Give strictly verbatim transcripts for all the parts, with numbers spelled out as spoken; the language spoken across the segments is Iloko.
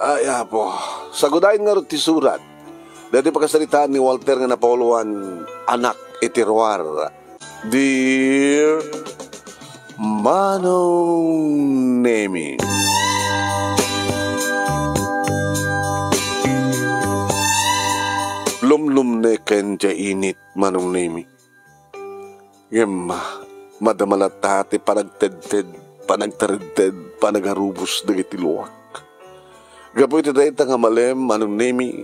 Ay, Apo, sagudayen ngarud ti surat. Daytoy pakasaritaan ni Walter nga napauluan, anak iti ruar. Dear Manong Nemi. Lumlumneken ti init, Manong Nemi. Ngem madama latta ti panagtedted, panagtaredted, panagarubos dagiti luak. Gapu iti dayta nga malem, Manong Nemi,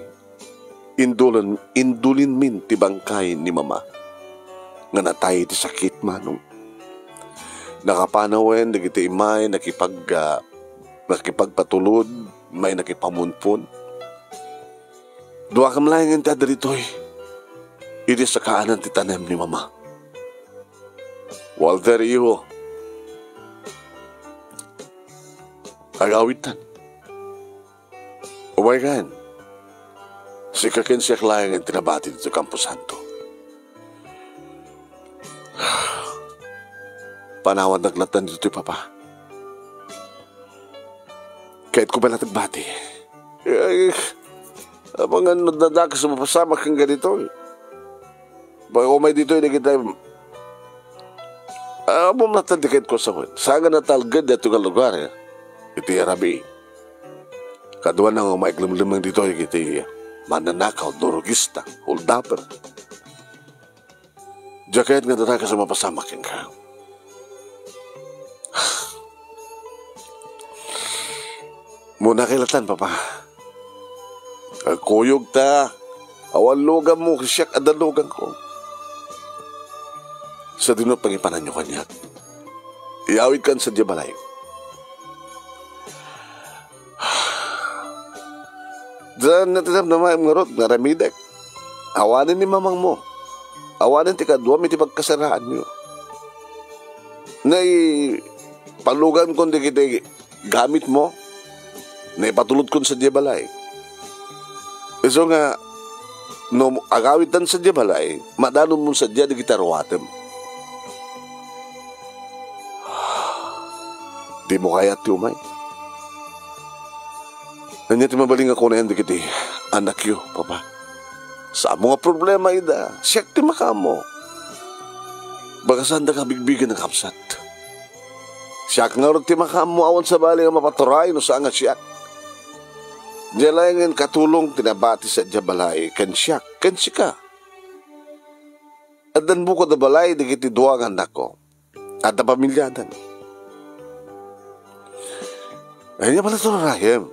indulen-, indulinmin ti bangkay ni Mama nga natay iti sakit, Manong. Nakapanawen dagiti immay nakipag-, ah, nakipagpatulod, may nakipamunpon. Duakam laengen ti adda ditoy idi sakaanan ti tanem ni Mama. Walter, iho. Agawidtan. Umaykan. Sika ken siak laengen ti nabati ditoy Camposanto. Panawannak latta ditoy, Papa. Kayatko pay latta agbati. Ay, amangan no adda dakes a mapasamak kenka ditoy. Pag-umay ditoy, dagiti, ah, ammom latta ti kayatko a sawen. Saan nga natalged daytoy nga lugar, eh, iti rabii. Kaduana nga maiglemmeng ditoy iti mannanakaw, durogista, holdupper. Diak kayat nga adda dakes a mapasamak kenka. Muna kay latan, Papa. Agkuyog ta. Awan lugammo, siak adda lugangko. Sadino pangipananyo kaniak? Iyawidkan sadiay balay. Diay natnamnamaem ngarud nga aramidek. Awanen ni mamangmo. Awanen ti kaduam iti pagkasaraanyo. Naipalugankon dagiti gamitmo. Naipatulodkon sadiay balay. Isu nga, no agawidtan sadiay balay, madanonmon sadiay dagiti aruatem. Dimo kayat ti umay? Ania ti mabalin nga kunaen dagiti anakyo, Papa? Saanmo nga problema ida, siak ti makaammo. Bagasandaka a bigbigen a kabsat. Siak ngarud ti makaammo, awan sabali nga mapaturay no saan nga siak. Diay laengen katulong ti nabati sadiay balay ken siak, ken sika. Addan bukod a balay dagiti dua nga annakko. Adda pamiliadan. Ania pay ti urayem?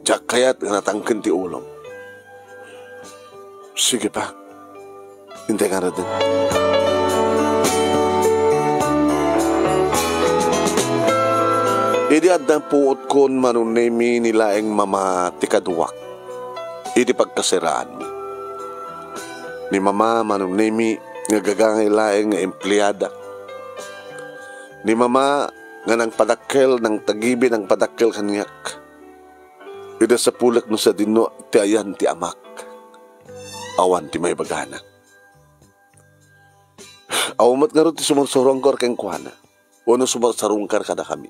Diak kayat nga natangken ti ulom. Sige pa. Intay ngaruden. Idi adda puotkon, Manong Nemi, ni laeng mama ti kaduak iti pagkasaraanmi. Ni mama, Manong Nemi, nga gagangay laeng nga empleada. Ni mama nga nangpadakkel, nangtagibi, nangpadakkel kaniak. Ida sapulek no sadino ti ayan ti amak. Awan ti maibagana. Awan met ngarud ti sumarsurungkar kenkuana, wenno sumarsarungkar kadakami.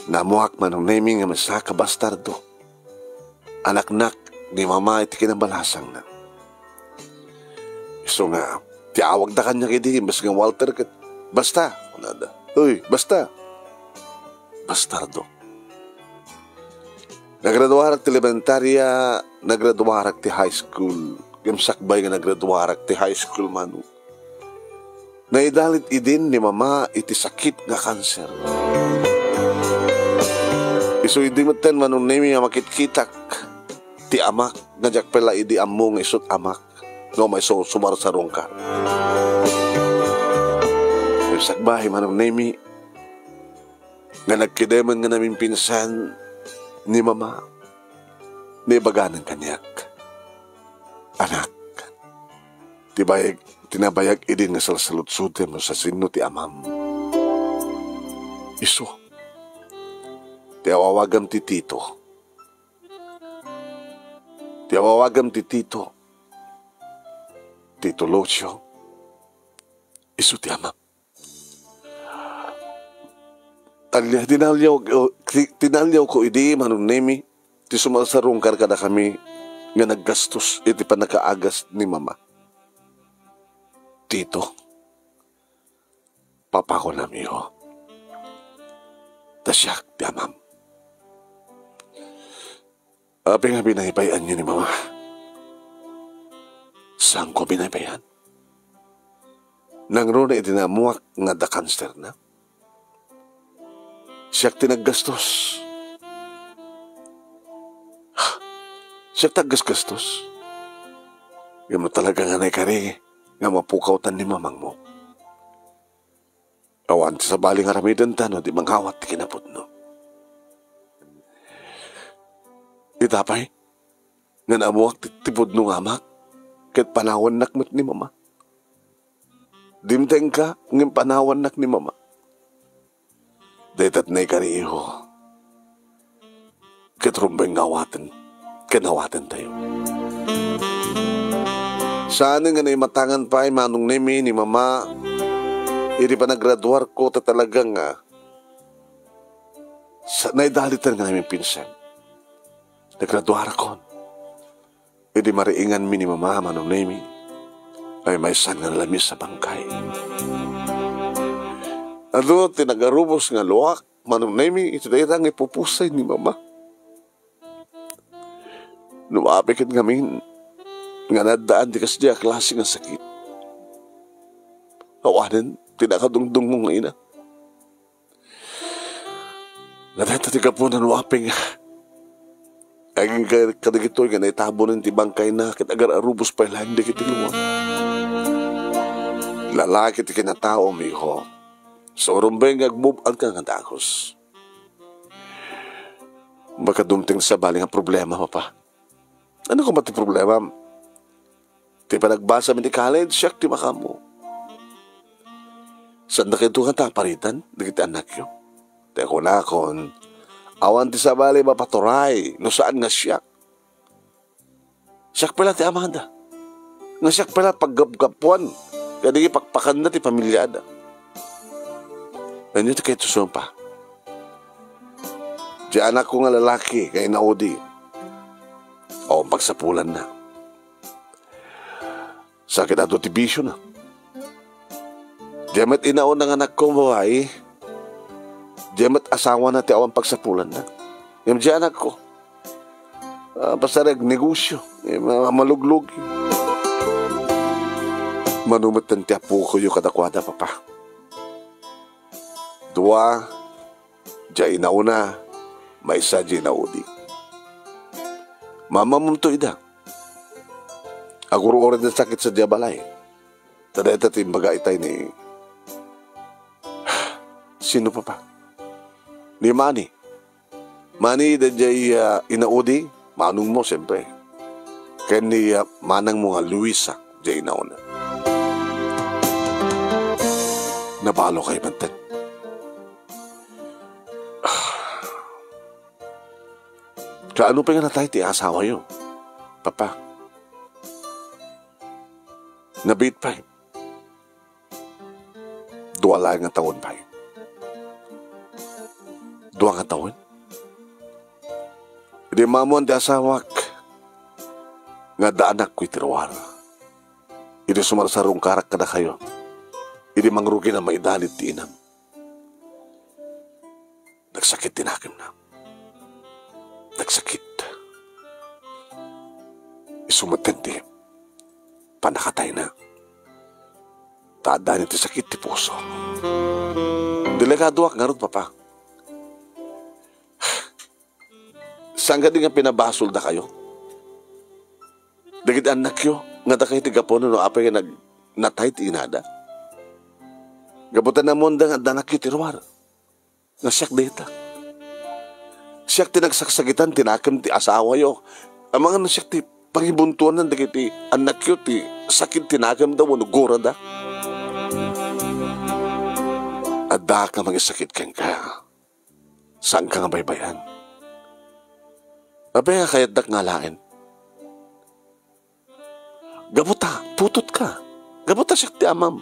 Naammoak, Manong Nemi, nga maysa ka bastardo. Anaknak ni mama iti kinabalasangna. Isu nga, ti awagda kaniak idi, imbes nga Walter ket, "Basta," kunada. "Uy, basta." Bastardo. Nagraduarak ti elementaria, nagraduarak ti high school. Ngem sakbay nga nagraduarak ti high school, Manong, naidalit idin ni mama iti sakit nga kanser. Isu idi metten, Manong Nemi, a makitkitak ti amak, nga diak pay la idi ammo nga isut' amak, no maisu sumarsarungkar. Ngem sakbay, Manong Nemi, nga nagkidemen nga namimpinsan ni mama, naibaganan kaniak, "Anak, ti bayag, ti nabayag idin nga salsaludsotem no sadino ti amam. Isu, ti awawagam ti Tito. Ti awawagam ti Tito. Tito Lucio. Isu ti amam." Ania, tinaliaw, ti-, tinaliawko idi, Manong Nemi, ti sumarsarungkar kadakami nga naggastos iti pannakaagas ni Mama. Tito, papakonam, iho. Ta siak ti amam. Apay nga binaybay-anyo ni Mama? Saanko binaybay-an? Nangruna iti naammuak nga adda kanserna. Siak ti naggastos. Siak ti aggasgastos. Ngem no talaga nga naikari nga mapukawtan ni mamangmo, awan ti sabali nga aramidenta no di mangawat ti kinapudno. Ita pay, nga naammuak ti, ti pudno nga amak, ket panawannak met ni Mama. Dimtengka, ngem panawannak ni Mama. Dayta ti naikari, iho. Ket rumbeng nga awaten, ken awatentayo. Saanen nga naimatangan pay, Manong Nemi, ni Mama, idi panagraduarko ta talaga nga sa-, naidaliten nga namin pinsan. Nagraduarakon. Idi mariinganmi ni Mama, Manong Nemi, ay maysan nga nalamis a bangkay. Adu ti nagarubos nga luak, Manong Nemi, iti dayta nga ipupusay ni Mama. No apay ket ngamin nga naddaan ti kasdi a klase nga sakit, awanen ti nakadungdungngo nga ina. Nadayta ti gapuna no apay nga agingga kadagitoy nga naitabunen ti bangkayna ket agar-arubos pay laeng dagiti luak. Lalaki ti kinataom, iho. Sa rumbeng nga agmub-anka nga dagus. Baka dumteng sabali nga problema, Papa. Ania koma ti problemam? Ti panagbasam iti college, siak ti makaammo. Saan dakayo nga taparitan dagiti annakyo? Ti kunakon, awan ti sabali mapaturay no saan nga siak. Siak pay la ti amada. Nga siak pay la paggapgapuan kadagiti pakpakanna ti pamiliada. Ania ti kayatyo, Papa? Ti anakko nga lalaki nga inaudi, awan pagsapulanna. Sakit adu ti bisiona. Diay met inauna nga anakko nga babai, diay met asawana ti awan pagsapulanna. Ngem diay anakko, ah, basta agnegosio, eh, ma-, maluglugi. Mano met ti apokoyo kadakuada, Papa? Dua, diay inauna, maysa diay inaudi. Mamamumto ida. Agur-uray ti sakit sadiay a balay. Ta dayta ti imbaga itay ni, sino, Papa? Ni Manny. Manny, daydiay, ah, inaudi, manongmo, siyempre. Ken ni, ah, manangmo nga Luisa, diay inauna. Nabalo kay manten. Kaano pay nga natay ti asawayo, Papa? Nabiit pay. Dua laeng nga tawen pay. Dua nga tawen? Idi maammoan ti asawak nga adda anakko iti ruar. Idi sumarsarungkarak kadakayo. Idi mangrugina maidanit ti inam. Nagsakit ti nakemna. Nagsakit. Isu met ti pannakatayna. Ta adda ni ti sakit ti puso. Delikadoak ngarud, Papa. Saan kadi nga pinabasol dakayo? Dagiti annakyo, nga dakayo ti gapunan no apay nga nag-, natay ti inada? Gapu ta naammoanda nga adda anakyo ti ruar. Nga siak dayta. Siak ti nagsaksakitan ti nakem ti asawayo. Amangan no siak ti pangibuntuanan dagiti annakyo ti sakit ti nakemda wenno gurada. Adda ka mangisakit kenka. Saanka nga baybay-an. Apay nga kayatdak nga alaen? Gapu ta, putotka. Gapu ta siak ti amam.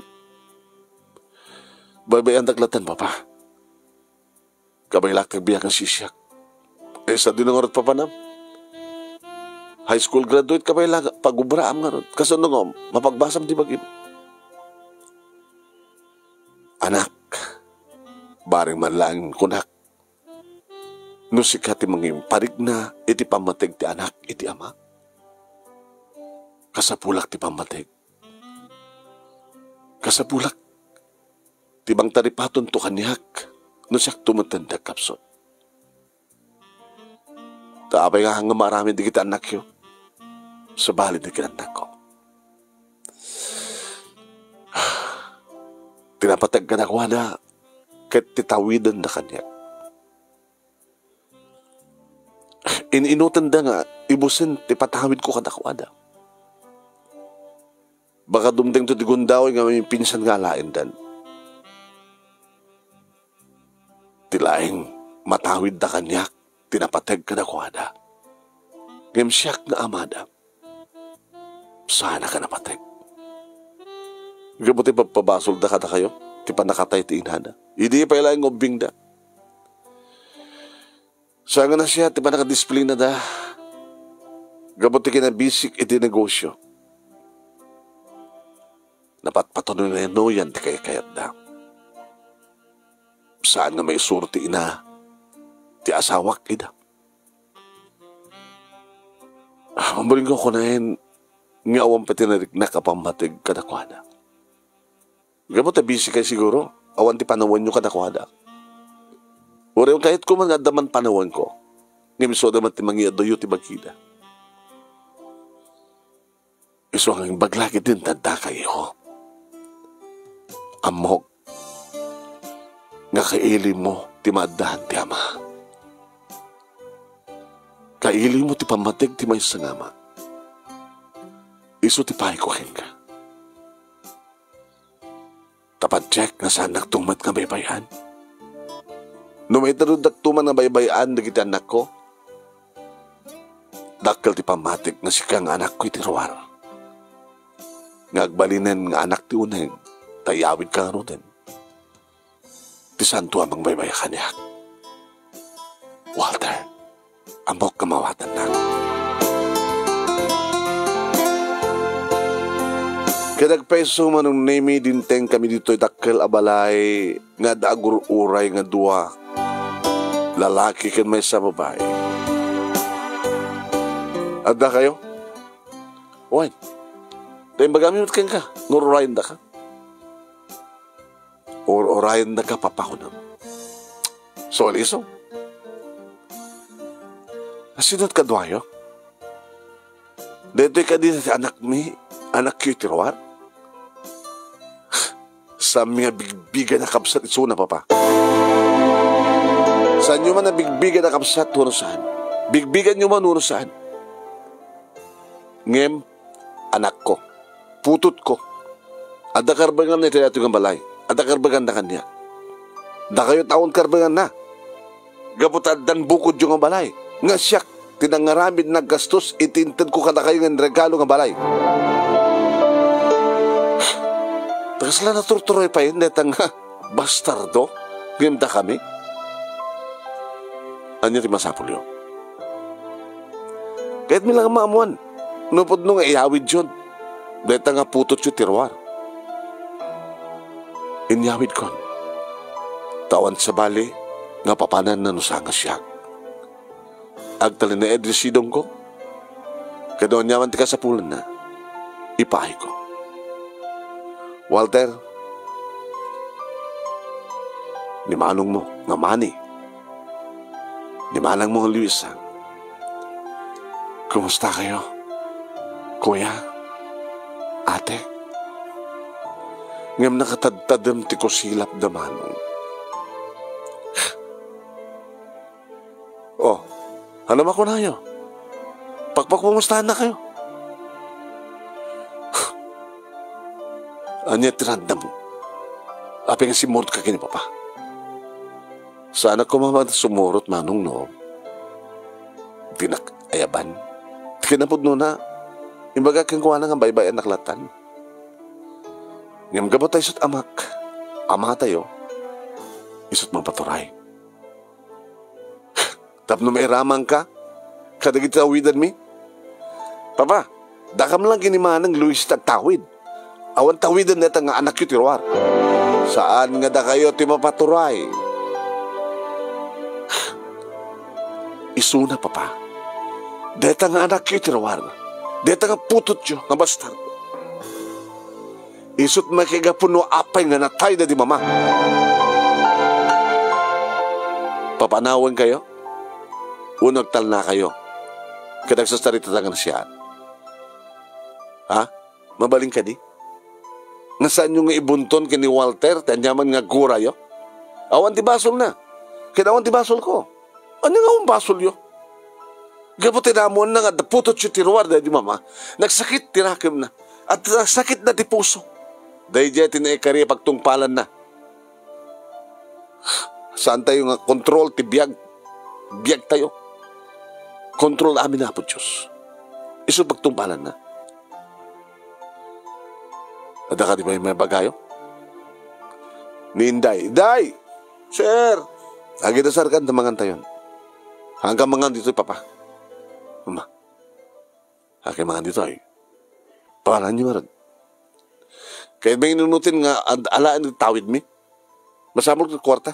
Baybay-andak latta, Papa. Kabaelak ti agbiag nga sisiak. Eh, sadino ngarud papanam? High school graduate ka pay la, pagubraam ngarud. Kasano ngem, mapagbasam ti bagim? Anak, bareng man laeng kunak, no sika ti mangiparigna iti pammateg ti anak iti ama, kasapulak ti pammateg. Kasapulak ti mangtaripatonto kaniak no siakto met ti agkapsut. Ta apay nga nga maaramid dagiti annakyo? Sabali dagiti annakko. Ti napateg kadakuada ket ti tawidenda kaniak. In-inutenda nga ibusen ti patawidko kadakuada. Baka dumtengto ti gundaway nga maminpinsan nga alaenden. Ti laeng matawidda kaniak ti napateg kadakuada. Ngem siak nga amada, saannak a napateg. Gapu ti pagpabasolda kadakayo ti pannakatay ti inana. Idi pay laeng nga ubbingda. Saan nga nasiat ti pannakadisiplinada gapu ti kinabisik iti negosio. Napatpatununuyan ti kaykayatda. Saan nga maisuro ti ina ti asawak ida. Mabalin nga kunaen nga awan pay ti nariknak a pammateg kadakuada. Gapu ta busy kay siguro, awan ti panawanyo kadakuada. Uray kayatko man nga adda man panawanko, ngem isuda met ti mangiadayo ti bagida. Isu nga imbag la ketdin ti addaka, iho. Ammok nga kailimo ti maaddaan ti ama. Kailimo ti pammateg ti maysa nga ama. Isu ti paayko kenka. Ta padiak nga saannakto met nga baybay-an. No maitarudakto man nga baybay-an dagiti annakko, dakkel ti pammatik nga sika nga anakko iti ruar. Nga agbalinen nga anak ti uneg, ta iyawidka ngaruden. Ti saanto a mangbaybay kaniak. Walter, ammok nga maawatannak. Ket agpayso, Manong Nemy, dimtengkami ditoy dakkel a balay nga adda agur-uray nga dua, lalaki ken maysa a babai. Addakayo? Wen, ta imbagami met kenka, nga ur-urayendaka. Ur-urayendaka, Papa, kunam. Sulisog. Sino ti kaduayo? Daytoy kadi ti anakmi, anakyo iti ruar? Saanmi nga bigbigan a kabsat isuna, Papa. Saanyo man a bigbigan a kabsat wenno saan. Bigbiganyo man wenno saan. Ngem, anakko, putotko. Adda karbenganna iti daytoy nga balay. Adda karbenganna kaniak. Dakayo ti awan karbenganna. Gapu ta addan bukodyo nga balay. Nga siak ti nangaramid naggastos iti intedko kadakayo nga inregalo nga balay. Ta kasla naturturay pay dayta nga bastardo ngem dakami? Ania ti masapulyo? Kayatmi la nga maammoan no pudno nga iyawidyon dayta nga putotyo ti ruar. Inyawidkon, ta awan sabali nga papananna no saan nga siak. Agtalinaed ti sidongko, ket no aniaman ti kasapulanna, ipaayko. Walter, ni manongmo nga Manny, ni manangmo nga Luisa, kumusta kayo? Kuya, ate, ngem nakatadtadem ti kusilapda, manong. Oh, ano makunayo? Pakpakumustaannakayo? Ania ti randam? Apay nga simmurot ka ken ni Papa? Saanak koma nga sumurot, manong, no? Dinak ayaban. Ti kinapudnona, imbagak kenkuana nga baybay-annak latan. Ngem gapu ta isut' amak, amatayo, isut' mapaturay. tapno mairamangka kadagiti tawidanmi? Papa, dakam lang ginimanang Luis ti agtawid. Awan tawiden dayta nga anakyo ti ruar. Saan nga dakayo ti mapaturay. Isuna, Papa, dayta nga anakyo ti ruar, dayta nga putotyo nga bastardo. Isut' makigapu no apay nga natay daydi mama. Papanawenkayo? Wenno agtalnakayo ket agsarsarita ta nga nasayaat? Ha? Mabalin kadi? Nga saanyo nga ibunton ken ni Walter ti aniaman nga aggurayo? Awan ti basolna, ket awan ti basolko. Ania nga awan basolyo? Gapu ti naammoanna nga adda putotyo ti ruar daydi mama, nagsakit ti rakemna, at nagsakitna ti puso. Daydiay ti naikari a pagtungpalanna. Saantayo nga kontrol ti biag, biagtayo. Kontrol amin ni Apo Dios. Isu pagtungpalanna. Adda kadi pay maibagayo? Ni Inday. Inday! Sir! Agidasarkan ta mangantayon. Hangka mangan ditoy, Papa. Mama. Hangka mangan ditoy. Panganan niyo ngarud. Kayatmi nga inunoten nga ad-, alaen ti tawidmi. Masapul ket kuarta.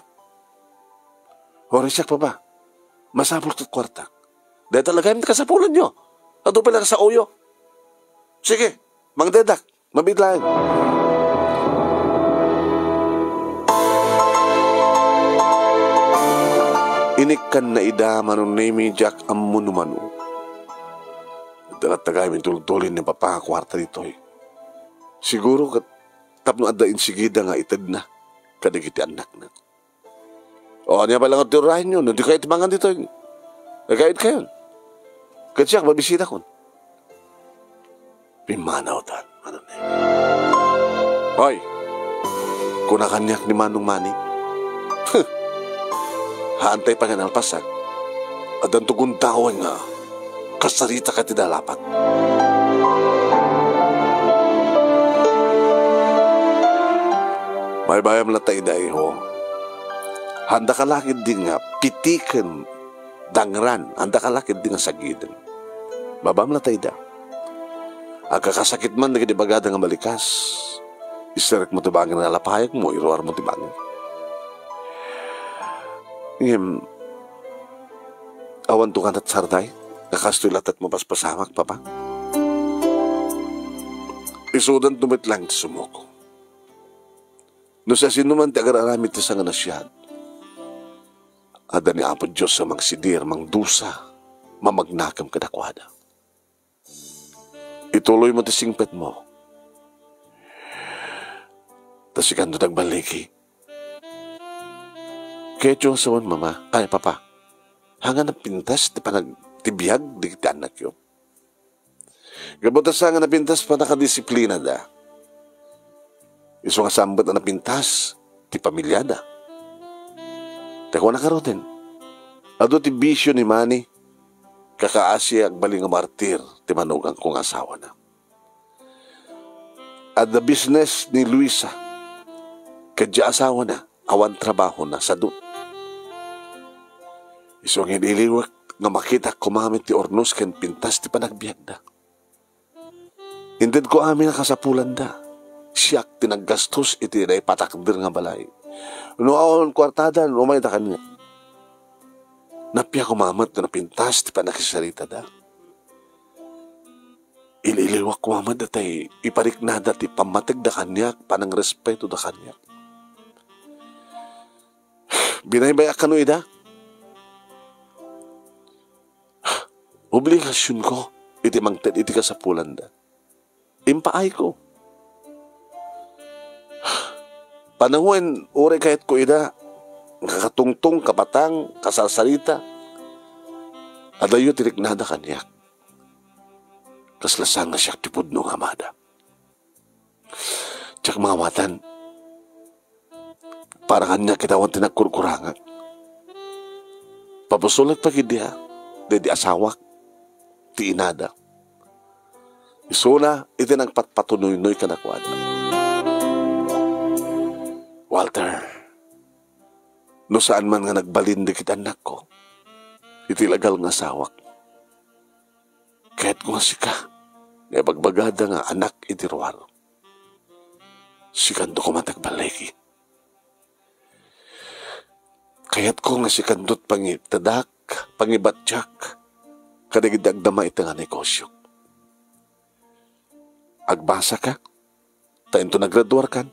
Oras siak, Papa. Masapul ket kuarta. Dayta la gayam ti kasapulanyo. Adu pay la kasaoyo. Sige, mangdedak. Mabiit laeng. Inikkanna ida, Manong Nemi, diak ammo no mano. Dala tagay mi tultulin ni Papa nga kuarta ditoy. Siguro ket tapno adda insigida nga itedna kadagiti annakna. O, ania pay laeng ti urayenyo? No di kayo ti mangan ditoy, agayod kayon. Ket siak, mabisitakon. Pimmanawtan, Manong Nemi. Hoy! Kuna kaniak ni Manong Manny. Haantay pay nga nalpasan. Addanto gundaway nga kasarita ket ti dalapat. Maibayam latta ida, iho. Haandaka la ketdi nga pitiken dangran, haandaka la ketdi nga sagiden. Babam latta ida. Agkakasakit man dagiti bagada nga malikas, iserekmo ti bangir nga lapayagmo, iruarmo ti bangir. Ngem, awanto kanat sarday, nga kastoy latta ti mapaspasamak, Papa. Isudanto met laeng ti sumuko. No siasinoman ti agar-aramid ti sanganasiat, adda ni Apo Dios a mangsidir, mangdusa, mamagnakem kadakuada. Ituloymo ti singpetmo. Ta sikanto ti agballigi. Kayatyo nga sawen, Mama, ay, Papa, haan nga napintas ti panag-, ti biag dagiti annakyo. Gapu ta saan nga napintas pannakadisiplinada. Isu nga saan met a napintas ti pamiliada. Ta kuna ngaruden, adu ti bisio ni Manny, kakaasi agbalin nga martir ti manugangko nga asawana. Adda business ni Luisa, ket diay asawana, awan trabahona, sadut. Isu nga iniliwek nga makitak koma met ti urnos ken pintas ti panagbiagda. Intedko amin a kasapulanda. Siak ti naggastos iti naipatakder nga balay. No awan kuartada, no umayda kaniak. Nappiak koma met no napintas ti pannakisaritada. Ililiwak koma met dayta ipariknada ti pammategda kaniak, panangrespeto da kaniak. Binaybay-ak kano ida. Obligasionko iti mangted iti kasapulanda. Impaayko. Panawen, uray kayatko ida, kakatungtong, kapatang, kasarsarita, adayo ti riknada kaniak. Kasla saan nga siak ti pudno nga amada. Diak maawatan. Para kaniak ket awan ti nagkurkurangak. Pabusolek pay ketdi, a, daydi asawak, ti inada. Isuna iti nagpatpatunoynoy kadakuada. Walter, no saan man nga nagbalin dagiti annakko, iti lagal nga asawak. Kayatko nga sika nga ibagbagada nga anak iti ruar. Sikanto koma ti agballigi. Kayatko nga sikanto ti pangitedak, pangibatiak kadagiti agdama iti nga negosio. Agbasaka, ta inton naggraduarkan,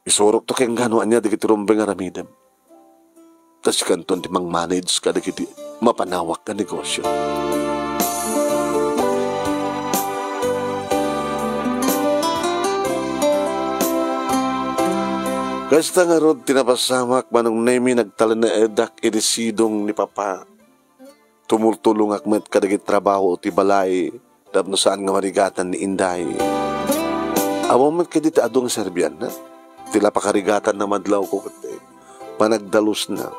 isurokto kenka no ania dagiti rumbeng nga aramidem. Ta sikanton ti mangmanage kadagiti mapanawak nga negosio. Kasta ngarud ti napasamak, Manong Nemi, nagtalinaedak iti sidong ni Papa. Tumultulongak met kadagiti trabaho ti balay tapno saan nga marigatan ni Inday. Awan met kadagiti adu nga serbianna. Ti la pakarigatanna madlawko ket panagdalusna.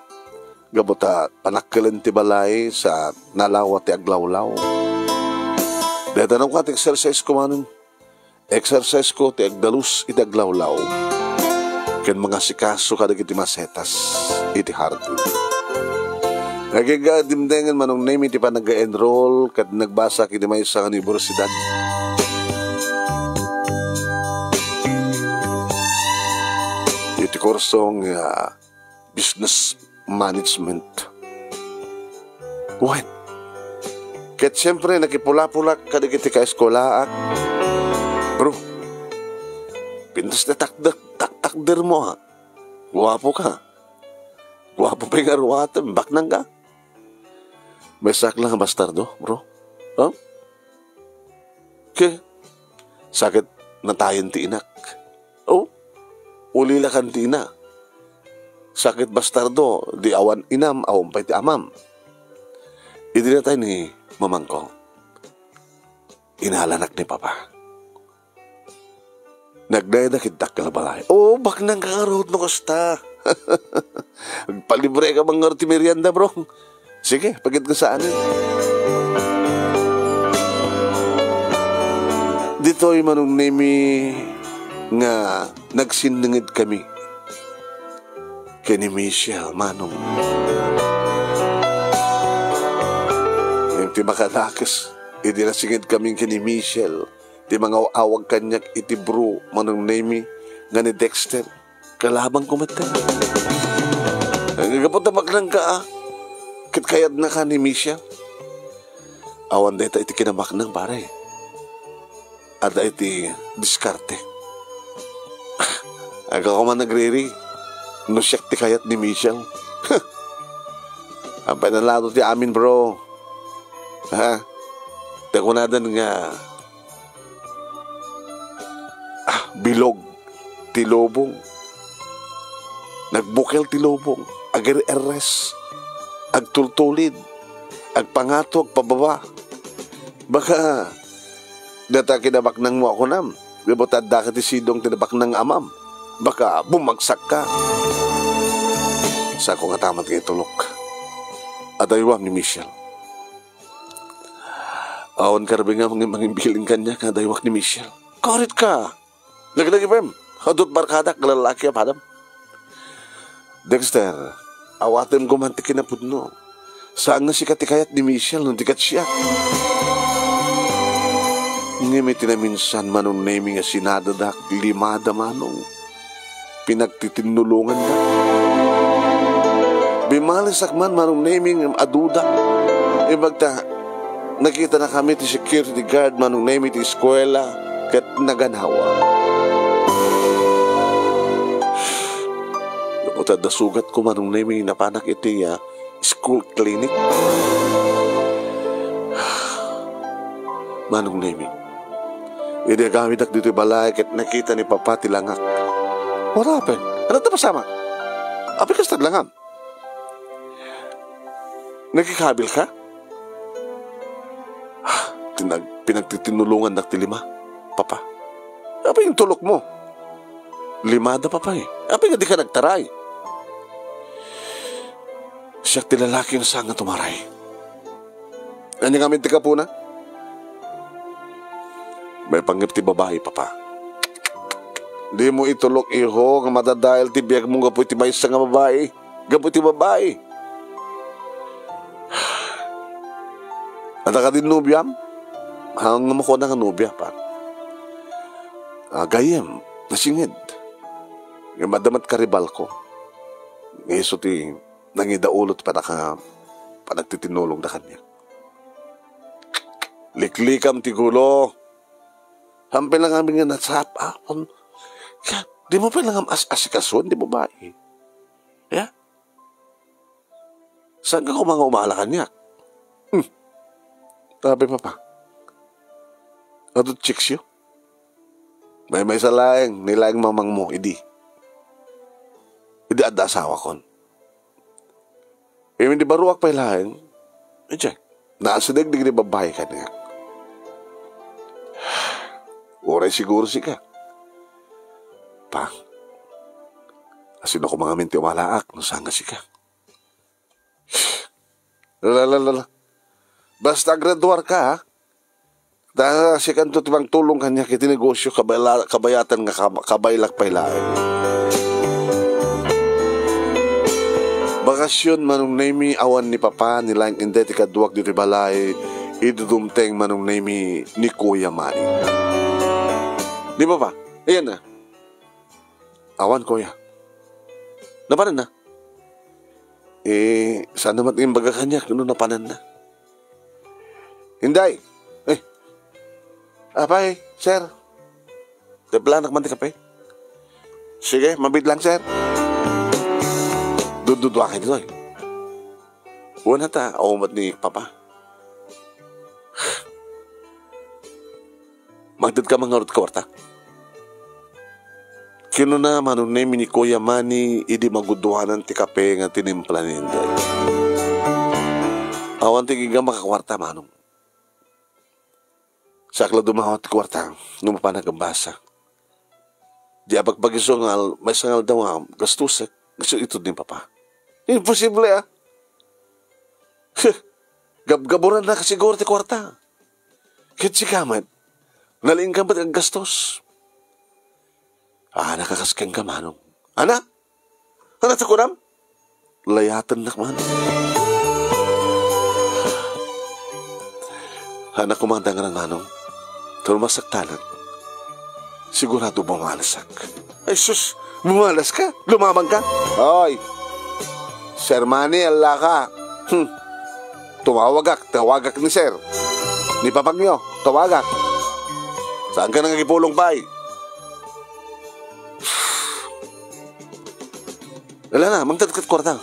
Gapu ta panakkelen ti balay sa nalawa ti aglawlaw. Dayta nagkuat exercise ko manen. Exercise ko ti agdalus iti aglawlaw ken mangasikaso kadagiti masetas iti hardin. Agingga dimtengen, Manong Nemi, ti panag-enroll ket nagbasak iti maysa nga universidad. Iti kurso nga business management. Wen, ket siempre, nakipulapulak kadagiti kaeskulaak. Bro, pintas na takder, taktakder mo, ha? Guapo ka. Guapo pay nga ruatem, baknang ka. Maysaak la nga bastardo, bro. Huh? Ke, sakit natayen ti inak. Oh, ulila kan ti ina. Sakit bastardo, di awan inam, awan pay ti amam. Idi natay ni mamangko, inalanak ni Papa. Nagdayda ket dakkel a balay. Oo, baknang ka ngarud no kasta. Agpalibre ka man ngarud ti merienda, bro. Sige, pagid ko saanen. Ditoy, Manong Nemi, nga nagsinninged kami ken ni Michelle, Manong. Ngem ti makadakes, idi nasinged kami ken ni Michelle, ti mangaw-awag kaniak iti bro, Manong Nemi, nga ni Dexter. Kalabangko met kano. Gapu ta baknang ka, ah. Ket kayatna ka ni Michelle. Awan dayta iti kinabaknang, pare. Adda iti diskarte. Agko man nagriri no siak ti kayat ni Michelle. Apay na lalo ti amin, bro. Ha? Ti kunadan nga, ah, bilog ti lubong. Nagbukel ti lubong. Agir-erres. Agtultulid. Agpangato, agpababa. Baka data kinabaknang mo a kunam. Gapu ta adda ka ti sidong ti nabaknang amam. Baka bumagsak ka. Sako nga tamat nga itulok. Adaywam ni Michelle. Awan karbi nga mangin-, mangimbiling kaniak nga adaywak ni Michelle. Karit ka! Laglagipen! Adut barkadak nga lalaki a padam. Dexter, awatem ko man ti kinapudno. Saan nga sika ti kayat ni Michelle no di ket siak? Ngem iti naminsan, Manong Nemi, nga sinadadak, limada, Manong. Pinagtitinnulonganda. Bimalisak man, Manong Nemi, ngem aduda. Imbag ta, nakitana kami ti security guard, Manong Nemi, ti eskuela, ket naganawa. Gapu ta adda sugatko, Manong Nemi, napanak iti, ah, school clinic. Manong Nemi, idi agawidak ditoy balay ket nakita ni Papa ti langak. What happened? Ania ti napasamak? Apay kasta ti langam? Nagikabil ka? Tinag-, pinagtitinnulongandak ti lima, Papa. Apay intulok mo? Limada, Papa, eh. Apay nga di ka nagtaray? Siak ti lalaki nga saan nga tumaray. Ania ngamin ti gapuna? Maipanggep ti babai, Papa. Dimo itulok, iho, nga madadael ti biagmo gapu iti maysa nga babai. Gapu iti babai. Adda kadi nobiam? Haan nga makuana nga nobia, pa. Ah, gayyem, nasinged. Ngem adda met karibalko. Nga isu ti nangidaulo ti panaka-, panagtitinulongda kaniak. Liklikam ti gulo. Hampay lang amin nga nasap-, ah, um, ka-, di mo pay lang am-, as-, asikason ti babai. Ya? Saan ka koma nga umala kaniak? Hmm. Sabi, Papa, adu chicks yo? Maymaysa laeng, ni laeng mamangmo, idi. Idi adda asawakon. Idi baruak pay laeng, idiay, naasideg dagiti babbai kaniak. Uray siguro sika. Pa, asino koma ngamin ti umalaak no saan nga sika? La, la, la, la. Basta agraduar ka, ha? Ta sikanto ti mangtulong kaniak iti negosio, kabayla-, kabayatan nga kab-, kabaylak pay laeng. Bakasyon, Manong Nemy, awan ni Papa, ni laeng Inday ti kaduak ditoy balay, idi dumteng, Manong Nemy, ni Kuya Manny. Ni Papa, ayan na. Awan, Kuya. Napananna? Eh, saan naman imbaga kaniak no napananna? Inday! Eh, apay, sir. Timplanak man ti kape. Sige, mabiit lang, sir. Dududua kayo, Doy. Wen ta, awan met ni Papa. Mangted ka man ngarud ti kuarta. Kinuna, Manong Nemy, ni Kuya Manny idi maguduanan ti kape nga tinimpla ni Inday. Awan ti igga makakuarta, Manong. Sakla dumawat ti kuarta, no mapanak a basa. Di abagbag isu nga al-, maysa nga aldaw nga gastusek, isu itud ni Papa. Imposible, ah. Gabgaburannak siguro ti kuarta. Ket sika met, nalaingka met aggastos. Ah, nakakas kenka, Manong. Ana? Ana ti kunam? Layatennak man. Anak ko, Manong Dangra, Manong. Tulmasaktanak. Sigurado mamalasek. Ay, sus! Mamalas ka? Lumamang ka? Oy! Sir Manny, ala ka. Hmm. Tumawagak, tawagak ni Sir. Ni Papangyo, tawagak. Saan ka nangagipulong pay? Ala na, mangted ket kuarta.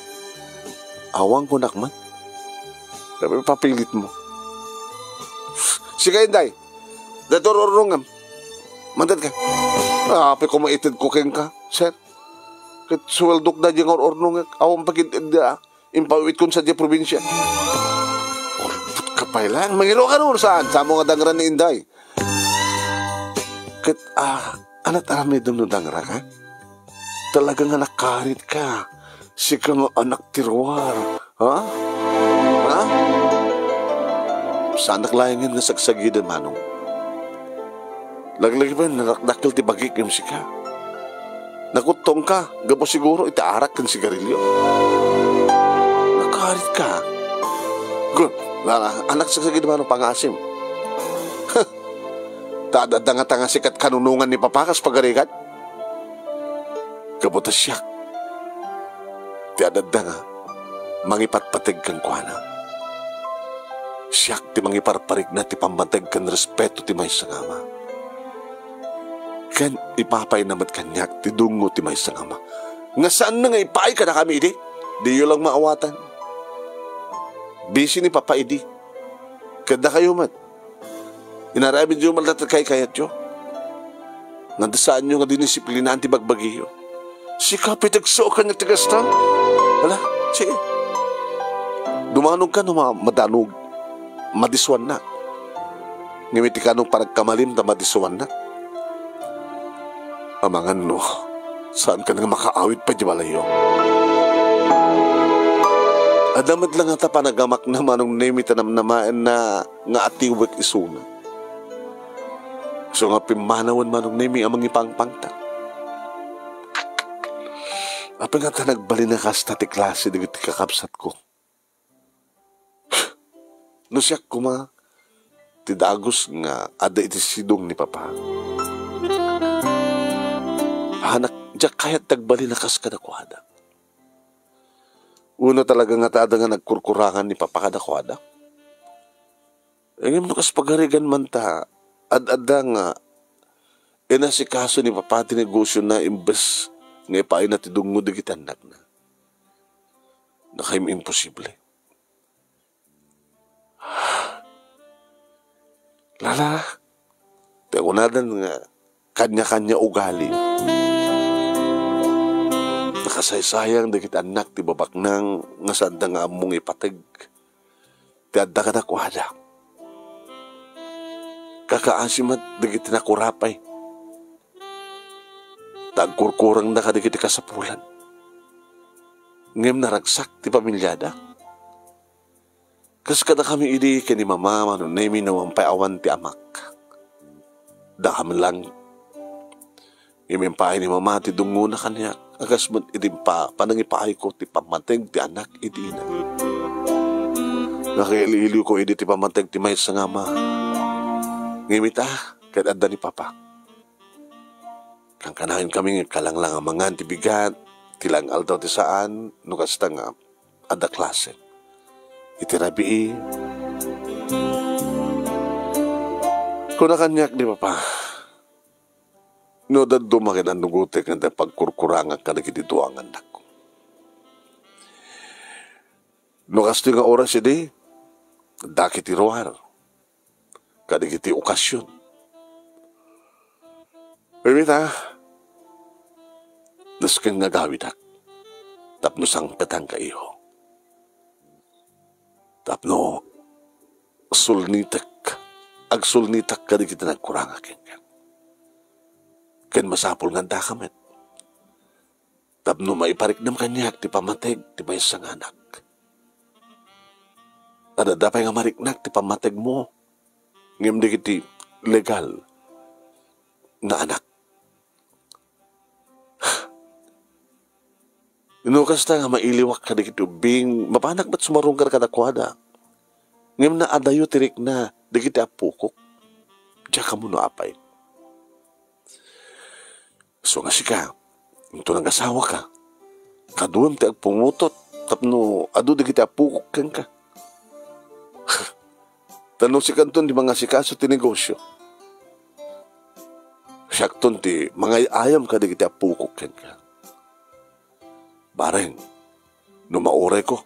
Awan kunak man. Sabi, papilit mo. Sika, Inday. Daytoy ur-urnongem. Mangted ka. Apay, koma ited ko kenka, sir. Ket suweldok daydiay nga ur-urnongek. Awan pagid-, da, impawitkon sadiay probinsia. Ulbod ka pay laeng. Mangiruka no saan. Samo nga dangra ni Inday. Ket, ah, ana't aramidem no dangra ka? Talaga nga nakarit ka. Sika nga anak ti ruar. Ha? Ha? Saanak laengen nga sagsagiden, Manong. Laglagipen, nadakdakkel ti bagik ngem sika. Nakuttongka, gapu siguro iti arak ken sigarilio. Nakarit ka. Good. Nana, anak sagsagid, Manong, pangasim. Ta adda nga tanga sikat kanunongan ni Papa kas pagarigat. Gapu ta siak ti adda nga mangipatpateg kenkuana. Siak ti mangiparparikna ti pammateg ken respeto ti maysa nga ama. Ken ipapayna met kaniak ti dungngo ti maysa nga ama. Nga saanna nga ipaay kadakami idi? Diyo lang maawatan. Busy ni Papa idi. Ket dakayo met. Inaramidyo man latta ti kaykayatyo. Nga saanyo nga dinisiplinaen ti bagbagiyo. Sika, pitegso kaniak ti kasta. Ala, sige. Dumanogka no ma-, madanog. Madisuannak. Ngem iti kano panagkamalim ta madisuannak. Amangan no, saanka nga makaawid pay ti balayyo. Adda met la ngata panagamakna, Manong Nemy, ta namnamaenna nga atiwek isuna. Isu nga pimmanawen, Manong Nemy, a mangipangpangta. Apay ngata nagbalin a kasta ti klase dagiti kakabsatko? No siak koma ti dagus nga adda iti sidong ni Papa, anak, diak kayat ti agbalin a kas kadakuada. Uno talaga nga ta adda nga nagkurkurangan ni Papa kadakuada. Ngem no kas pagarigan man ta, ad-adda nga inasikaso ni Papa ti negosiona imbes nga ipaayna ti dungngo dagiti annakna. Nakaimposible. Lala, ti kunadan nga kanya-kanya ugali. Nakasaysayang dagiti annak ti babaknang nga saanda nga ammo nga ipateg ti adda kadakuada. Kakaasi met dagiti nakurapay. Ta agkurkurangda kadagiti kasapulan. Ngem naragsak ti pamiliada. Kas kadakami idi ken ni Mama, Manong Nemi, no awan pay awan ti amak. Dakami lang. Ngem impaay ni Mama ti dungngona kaniak, a kas met idi pa-, panangipaayko ti pammateg ti anak idi ina. Nakaili-iliwko idi ti pammateg ti maysa nga ama. Ngem ita, ket adda ni Papa. Kankanaenkami nga agkalanglanga mangan ti bigat, ti lang-aldaw ti saan, no kasta nga adda klase. Iti rabii, kuna kaniak ni Papa, no dadduma ket annugotek nga pagkurkurangak kadagiti dua nga annakko. No kastoy nga oras idi, dakiti ruar, kadagiti okasion. Wen ita, nasken nga agawidak tapno sangpetanka, iho. Tapno sulnitek, agsulnitak kadagiti nagkuranga kenka. Ken masapul nga addaka met. Tapno maipariknam kaniak ti pammateg ti maysa nga anak. Adda pay nga mariknak ti pammategmo, ngem dagiti legal nga anak. No kasta nga mailiwak kadagiti ubbing, mapanak met sumarungkar kadakuada. Ngem naadayo ti rikna dagiti appokok. Diak ammo no apay. Isu nga sika, inton agasawaka, kaduam ti agpungutot tapno adu dagiti appokok kenka. Ta no sikanton ti mangasikaso ti negosio, siakton ti mangay-ayam kadagiti appokok kenka. Bareng, no maurayko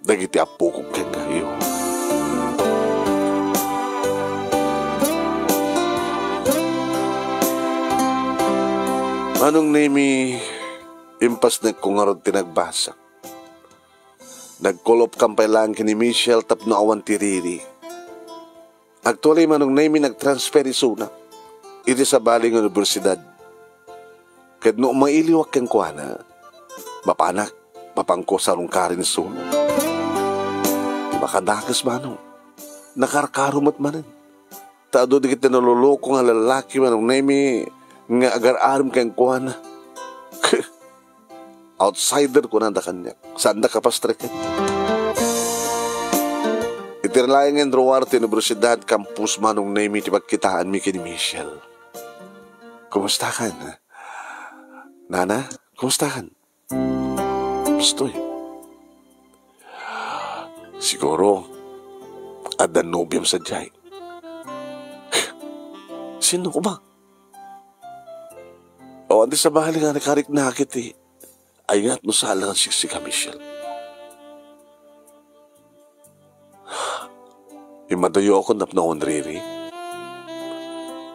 dagiti appokok kenka, iho. Manong Nemi, impasnekko ngarud ti nagbasa. Nagkulopkam pay laeng ken ni Michelle tapno awan ti riri. Actually, Manong Nemi, nagtransfer isuna iti sabali nga universidad. Ket no mailiwak kenkuana, mapanak, mapanko sarungkarin isuna. Ti makadakes, Manong, nakarkaro met manen. Ta adu dagiti naluloko nga lallaki, Manong Nemi, nga agar-arem kenkuana. Outsider, kunada kaniak. Saanda kapastreken. Iti laengen ruar ti universidad campus, Manong Nemi, ti pagkitaanmi ken ni Michelle. Kumustakan? Nana, kumustakan? Bastoy. Siguro, adda nobiam sadiay. Sino koma? O, adi sabali nga nakariknak iti ayat no saan la nga siksika, Michelle. Immadayokon tapno awan riri.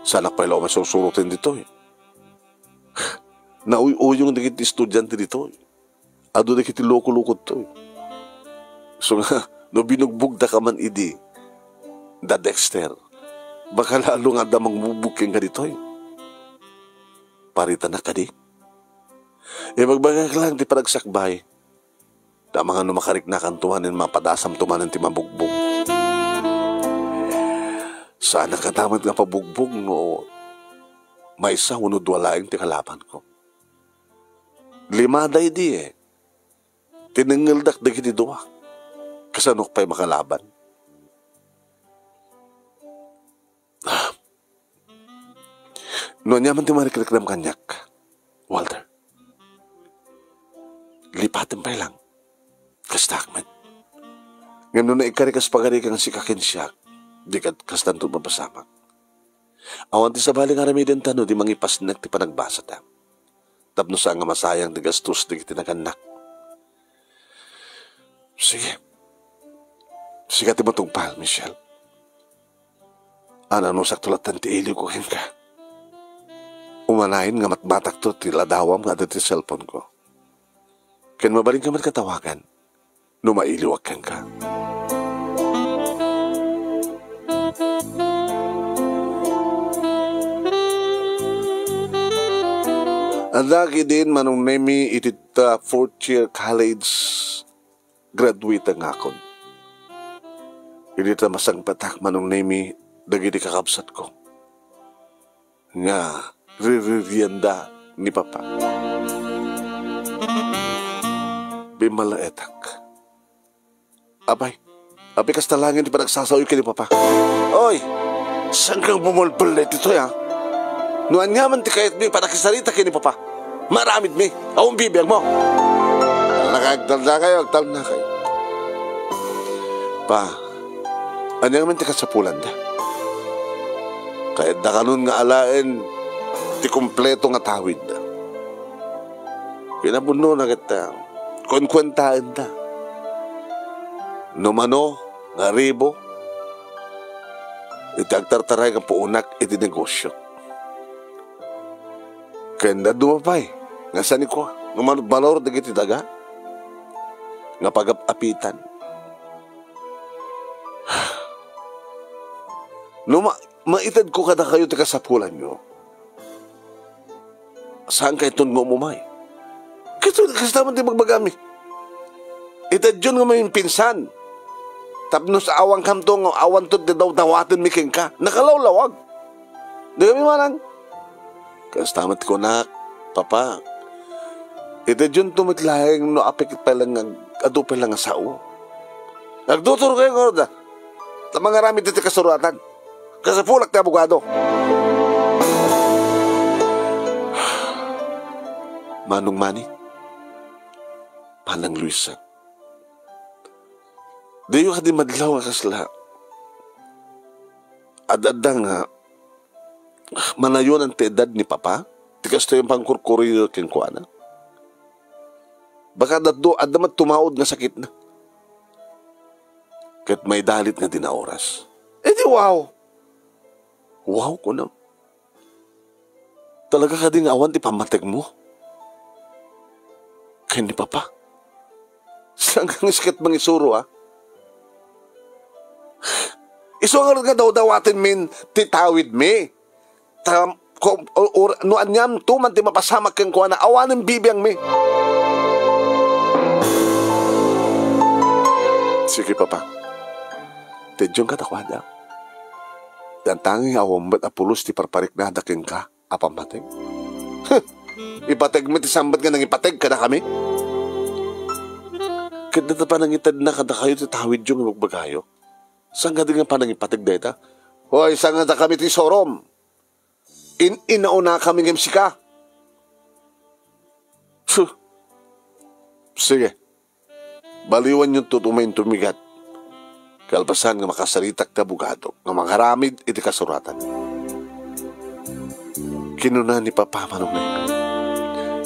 Saanak pay la umasursuroten ditoy. Nauy-uyong dagiti estudiante ditoy. Adu dagiti loko-loko ditoy. So nga, no binugbogdaka man idi da Dexter, baka lalo nga adda mangbugbog kenka ditoy. Paritanak kadi? Ibagbagak lang ti panagsakbay. Ta amangan no makariknakanto manen, mapadasamto manen ti mabugbog. Saanak katamet nga pabugbog no maysa wenno dua laeng ti kalabanko. Lima daydi, eh. Tinengngeldak dagiti dua. Kasanoak pay makalaban? No aniaman ti marikrikrem kaniak, Walter, lipatem pay lang. Kastaak met. Ngem no naikari kas pagarigan sika ken siak, di ket kastanto mapasamak. Awan ti sabali nga aramidenta no di mangipasnek ti panagbasata. Tapno saan nga masayang ti gastos dagiti nagannak. Sige. Sika ti matungpal, Michelle. Ananusak to latta ti iliwko kenka. Umanayon nga matmatakto ti ladawam nga adda ti cellphone-ko. Ken mabalinka met katawagan no mailiwak kenka. Adda ketdin Manong Nemy iti ta fourth year college graduate ngakon. Idi ta masangpetak, Manong Nemy, dagiti kakabsatko nga riririenda ni Papa. Bimmalaetak. Apay, apay, kasta laengen ti panagsasaoyo ken ni Papa. Oy, saan kang bumulbullet ditoy, ha? No aniaman ti kayatmi, panakisarita ken ni Papa. Maaramidmi, awan bibiagmo. Agtalnakayo, agtalnakayo. Pa, aniaman ti kasapulanda? Kayatda kanon nga alaen ti kompleto nga tawid. Kinapunona ket, ah, kuenkuentaenda. No mano nga ribo iti agtartaray nga puonak iti negosio. Ken dadduma pay nga sanikua nga manudbalor dagiti daga nga pagap-apitan. No ma-, maitedko kadakayo ti kasapulanyo, saankayton nga umumay. Kastoy, kasta man ti bagbagami. Itedyon nga maminpinsan. Tapno sa awankamto nga awanto ti dawdawatenmi kenka. Nakalawlawag. Dagami manang. Kasta met kunak, Papa, itedyon to met laeng no apay ket pay lang ag-, adu pay lang nga sao. Agtuturkayo ngarud, ah. Ta mangaramid iti kasuratan. Kasapulak ti abogado. Manong Manny, Manang Luisa, diyo kadi madlaw nga kasla ad-adda nga manayonan ti edad ni Papa, ti kastoy a pangkurkuriyo kenkuana? Baka adda, adda met tumaud nga sakitna. Ket maidalit nga di naoras. Idi wow! Wow, kunam. Talaga kadi nga awan ti pammategmo ken ni Papa? Saan nga isket mangisuro, a? Isu ngarud nga dawdawatenmin ti tawidmi. Ta, ko-, o-, or-, no aniamto man ti mapasamak kenkuana, awanen bibiangmi. Sige, Papa. Tedyon kadakuada. Yantangin nga awan met a pulos ti parpariknada kenka a pammateg. Huh! Ipateg met ti sambat nga nangipateg kadakami? Ket dayta panangitedna kadakayo ti tawidyo nga bagbagayo. Saan kadi nga panangipateg dayta? Hoy, sangadakami ti surom. In-inaunakami ngem sika. Huh! Sige. Baliwanyonto ti umayen tumigat. Kalpasan nga makasaritak ti abogado nga mangaramid iti kasuratan. Kinuna ni Papa Manong Neng,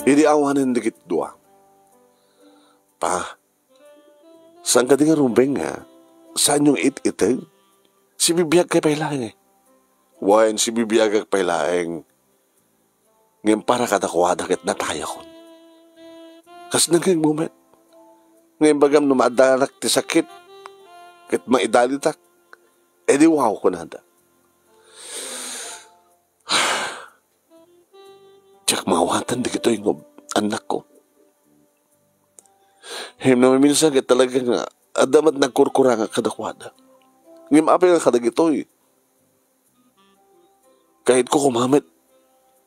idi awanen dagiti dua, "Pa, saan kadi nga rumbeng nga saanyo nga it-iteg? Sibibiagkay pay laeng." "Wen, sibibiagak pay laeng. Ngem para kadakuada ket natayakon. Kas nangngegmo met. Ngem bagam no maaddanak ti sakit ket maidalitak, idi wow," kunada. "Diak maawatan dagitoy nga annakko. Ngem namiminsan ket talaga nga adda met nagkurkurangak kadakuada. Ngem apay nga kadagitoy? Kayatko koma met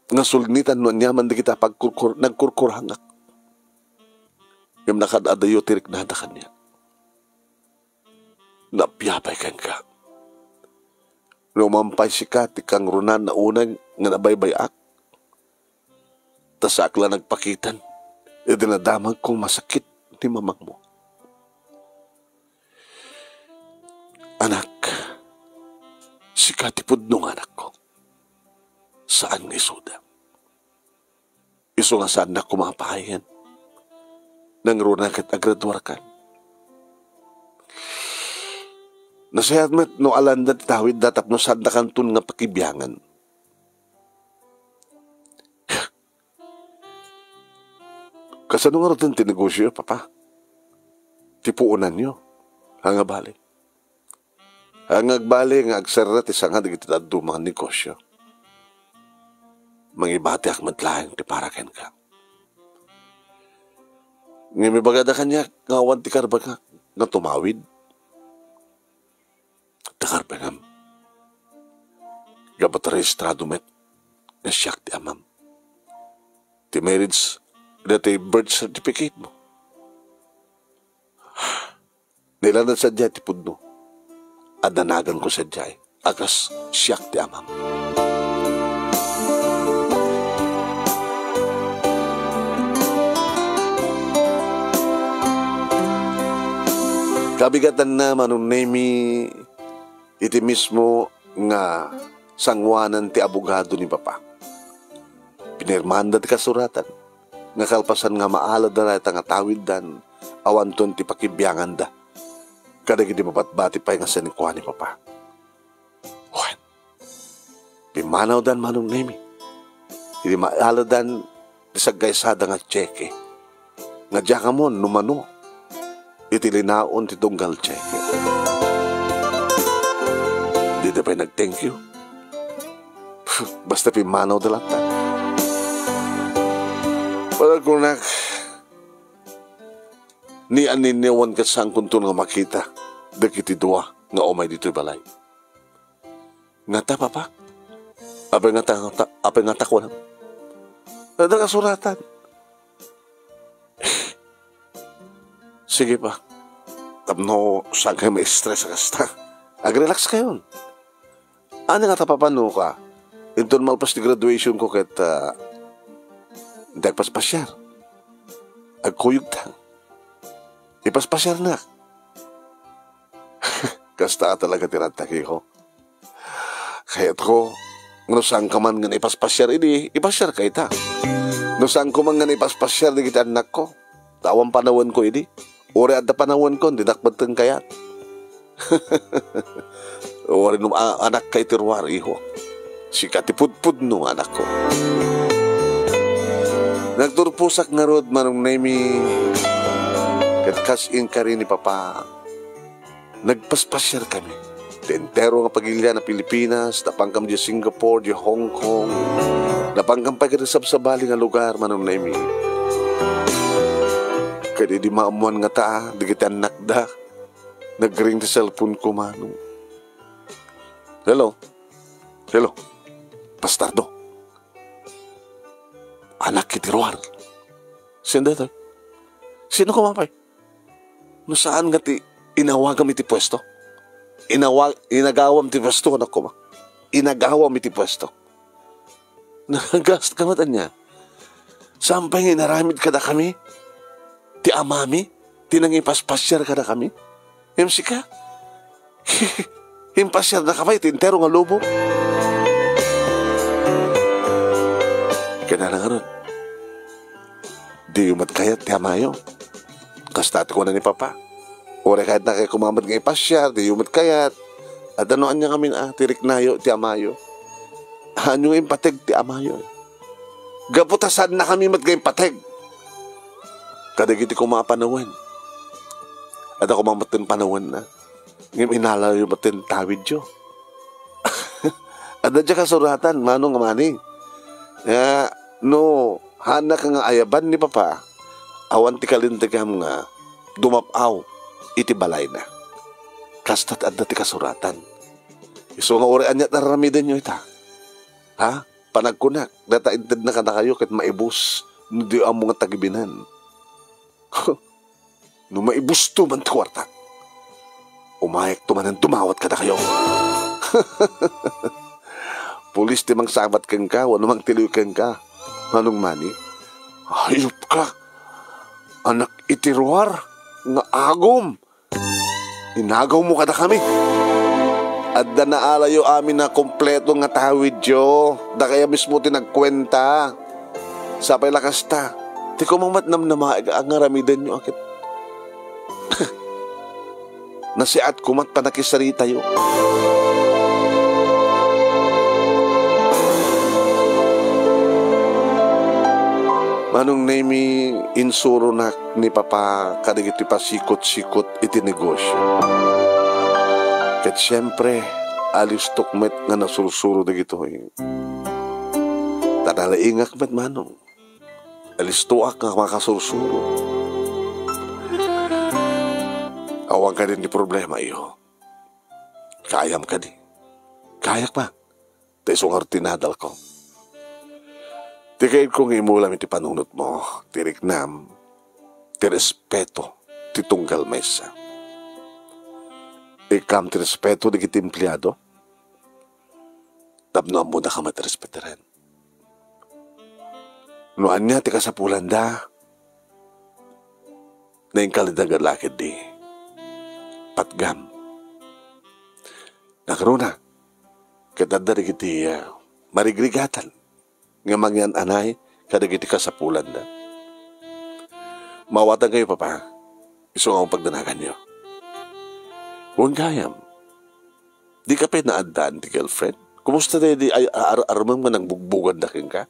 nga sulnitan no aniaman dagiti pagkurkur-, nagkurkurangak." Ngem nakaad-adayo ti riknada kaniak. "Naapay kenka? Numan pay sika ti kangrunaan a uneg nga nabaybay-ak, ta saak la nagpakitan idi nadamagkong masakit ni mamangmo. Anak, sika ti pudno nga anakko. Saan nga isuda. Isu nga saannak koma a paayen. Nangruna ket agraduarkan. Nasayaat met no alanda ti tawidda tapno saandakanton nga pakibiangan. Kasano ngaruden ti negosio, Papa? Ti puonanyo. Haan nga bale. Haan nga agbale nga agsarra ti sanga dagiti dadduma nga negosio. Mangibatiak met laeng ti para kenka. Ngem ibagada kaniak nga awan ti karbagak nga tumawid. Ta karbagam, gapu ta rehistrado met nga siak ti amam. Ti marriage, dati birth certificate mo. Nailanad sadiay ti pudno. Adda naganko sadiay a kas siak ti amam. Kabigatanna, Manong Nemi, iti mismo nga sangoanan ti abogado ni Papa. Pinirmanda ti kasuratan nga kalpasan nga maaladda dayta nga tawiddan, awanton ti pakibianganda kadagiti mabatbati pay nga sanikua ni Papa. Wen, pimmanawdan, Manong Nemi, idi maaladdan ti saggaysada nga tseke nga diak ammon no mano iti linaon ti tunggal tseke. Dida pay nag-thank you. Basta pimmanawda latta. Wala kunak, ni aniniwan ket saankonton nga makita dagiti dua nga umay ditoy balay. Ngata, Papa? Apay ngata, ngata, apay ngata kunam? Adda kasuratan. Sige pa. Tapno saan kayo ma-stress a kasta. Ag-relax kayon. Ania ngata, Papa, no ka? Inton malpas ti graduation ko ket, ah, di agpaspasiar. Agkuyogta. Ipaspasiarnak. Kasta a talaga ti radtakiko. Kayatko, no saanka man nga naipaspasiar idi, ipasiarka ita. No saanko man nga naipaspasiar dagiti annakko, ta awan panawenko idi. Uray adda panawenko, dinak metten kayat. Uray no, a-, anakka iti ruar, iho. Sika ti pudpudno nga anakko. Nagturposak ngarud, Manong Nemi, ket kas inkari ni Papa. Nagpaspasiarkami. Ti entero nga pagilian a Pilipinas, napangkam di Singapore, di Hong Kong. Napangkam pay kadi sabsabali nga lugar, Manong Nemi. Kadi di maammuan ngata, dagiti annakda. Nagring ti cellphone ko, Manong. Hello? Hello? Bastardo? Anak iti ruar. Sino daytoy? Sino koma pay? No saan nga ti inawagam iti puesto? Inawa-, inagawam ti puesto, anak koma. Inagawam iti puesto. Nagasta ka met ania? Saan pay nga inaramid kadakami? Ti amami? Ti nangipaspasiar kadakami? Ngem sika? Impasiarnaka pay iti entero nga lubong. Kinana ngarud, diyo met kayat ti amayo. Kasta ti kuna ni Papa. Uray kayatna koma met nga ipasiar, diyo met kayat. Adda no ania ngamin a, ti riknayo ti amayo. Ania nga impateg ti amayo? Gapu ta saannakami met nga impateg kadagiti koma a panawen. Adda koma metten panawenna. Ngem inalayo metten tawidyo. Adda diay kasuratan, Manong Mani. Nga, no, haannak nga ayaban ni Papa, awan ti kalintegam nga dumap-aw iti balayna. Kasta ti adda ti kasuratan. Isu nga uray ania ti ar-aramidenyo ita. Ha? Panagkunak, dayta intedna kadakayo ket maibus no di ammo nga tagibinan. No maibusto man ti kuartak, umayakto manen dumawat kadakayo. Pulis ti mangsabat kenka wenno mangtiliw kenka, Manong Mani. Hayopka! Anak iti ruar nga agom! Inagawmo kadakami! Adda naalayo amin a kompleto nga tawidyo. Dakayo mismo ti nagkuenta. Sapay la kasta, ti koma met namnamaeg a ngaramidenyo a ket nasiat koma ti pannakisaritayo. Manong Nemi, insuronak ni Papa kadagiti pasikot-sikot iti negosio. Ket siempre, alistok met nga nasursuro dagitoy. Ta nalaingak met, Manong. Alistoak nga makasursuro. Awan kadi ti problema, iho. Kayam kadi. Kayak pa. Ta isu ngarud ti nadalko. Ti kayatko nga imulam iti panunotmo, ti riknam, ti respeto, ti tunggal maysa. Ikkam ti respeto dagiti empleado, tapno ammodaka met respetaren. No ania ti kasapulanda, nainkalidaga la ketdi patgam. Nakaruna, ket adda dagiti, ah, marigrigatan nga mangian-anay kadagiti kasapulanda. Maawatan kayo, Papa, isu nga pagdanaganyo. Wen gayam, di ka pay naaddaan ti girlfriend? Kumusta daydi ay ar-, armem nga nagbugbuganda kenka?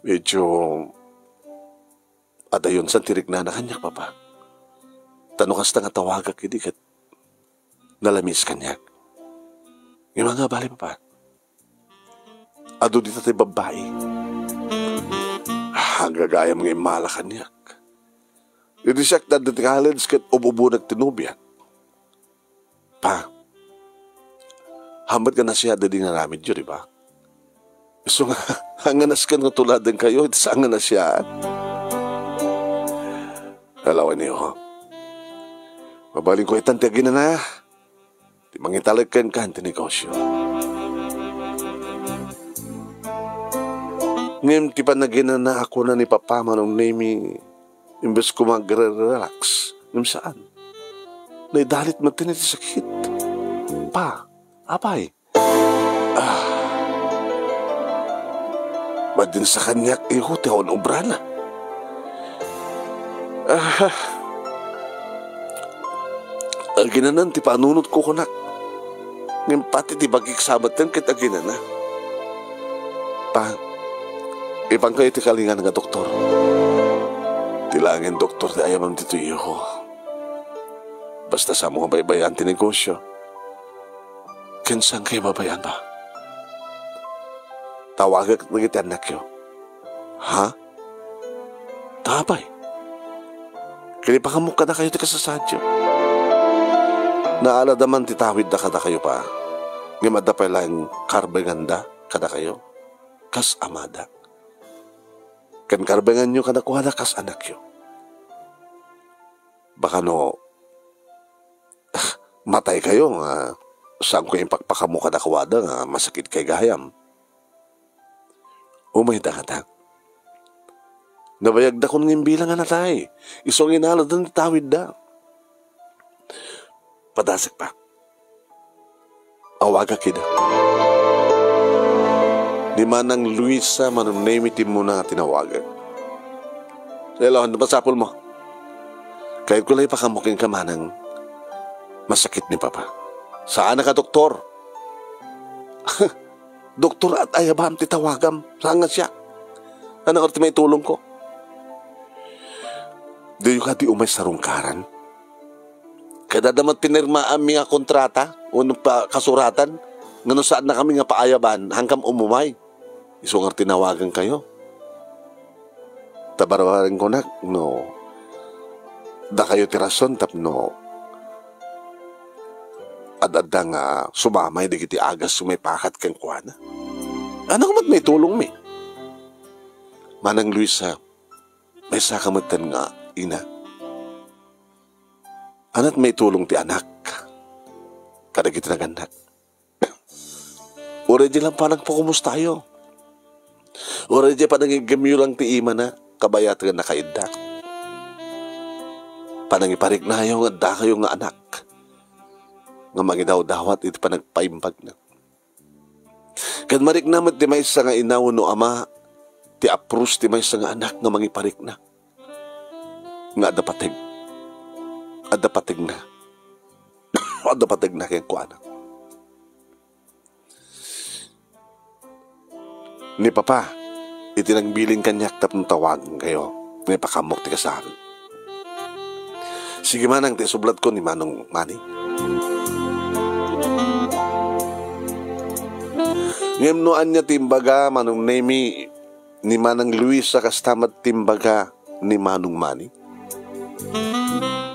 Medyo adayonsan ti riknana kaniak, Papa. Ta no kasta nga tawagak idi ket nalamis kaniak. Ngem ania bale, Papa? Adu dita ti babbai. Ah, gagayam nga immala kaniak. Idi siak adda ti college ket ub-ubonek ti nobiak. Pa, hambat nga nasiat daydi nga aramidyo, di ba? Isu nga, ania nasken nga tuladen kayo, iti saan nga nasiat. Alawen niyo, ho. Mabalinko itan ti aginana, ti mangitalek kenka ti negosyo. Ngem ti panaginana a kuna ni Papa Manong Nemi, imbes ko magre-relax, ngem saan. Naidalit met ti sakit. Pa, apay, Ah. Madin sa kaniak, iho, ti awan obrana. Ah. Aginanan ti panunotko kunak. Ngem pati ti bagik sa metten ket aginana. Pa, ipankayo ti kalingan nga doktor. Ti laengen doktor ti ayabam ditoy, iho. Basta saanmo nga baybay-an ti negosyo. Ken saankayo baybay-an, Pa? Tawagek dagiti annakyo. Ha? Ta apay? Ket ipakammok kadakayo ti kasasaadyo. Naalada man ti tawidda kadakayo, Pa. Ngem adda pay laeng karbenganda kadakayo, kas amada. Ken karbenganyo kadakuada kas annakyo. Baka no mataykayo nga saanko impakpakaammo kadakuada nga masakit kay gayam. Umayda ngata. Nabayagdakon nga imbilang a natay. Isu nga inaladan ti tawidda. Padasek, Pa. Awagak ida. Ni Manang Luisa Manong Nemi ti immuna nga tinawagek. Hello, ano masapulmo? Kayatko la ipakaammo kenka, Manang. Masakit ni Papa. Saan ka, doktor? Doktor, at ayabam ti tawagam. Saan nga siak? Ania ngarud ti maitulongko? Diyo kadi umay sarungkaran? Ket adda met pinirmaanmi nga kontrata wenno pa-, kasuratan nga no saannakami nga paayaban, haankam umumay. Isu nga tinawagankayo. Ta barbarengko nak no dakayo ti rason tapno ad-adda nga sumamay dagiti agas nga maipakat kenkuana. Ania met maitulongmi? Manang Luisa, maysaka metten nga ina. Ania ti maitulong ti anak kadagiti nagannak? Uray di lang panagpakumustayo. Uray diay panangigemyo lang ti imana, kabayat nga nakaidda. Panangipariknayo nga addakayo nga anak nga mangidawdawat iti panagpaimbagna. Ket marikna met ti maysa nga ina wenno ama ti apros ti maysa nga anak nga mangiparikna. Nga adda pateg. Adda pategna. Adda pategna kenkuana. Ni Papa, iti nagbilin kaniak tapno tawagenkayo, nga ipakaammok ti kasaan. Sige manang ti isublatko ni Manong Manny. Ngem no ania ti imbaga, Manong Nemi, ni Manang Luisa, kasta met ti imbaga ni Manong Manny.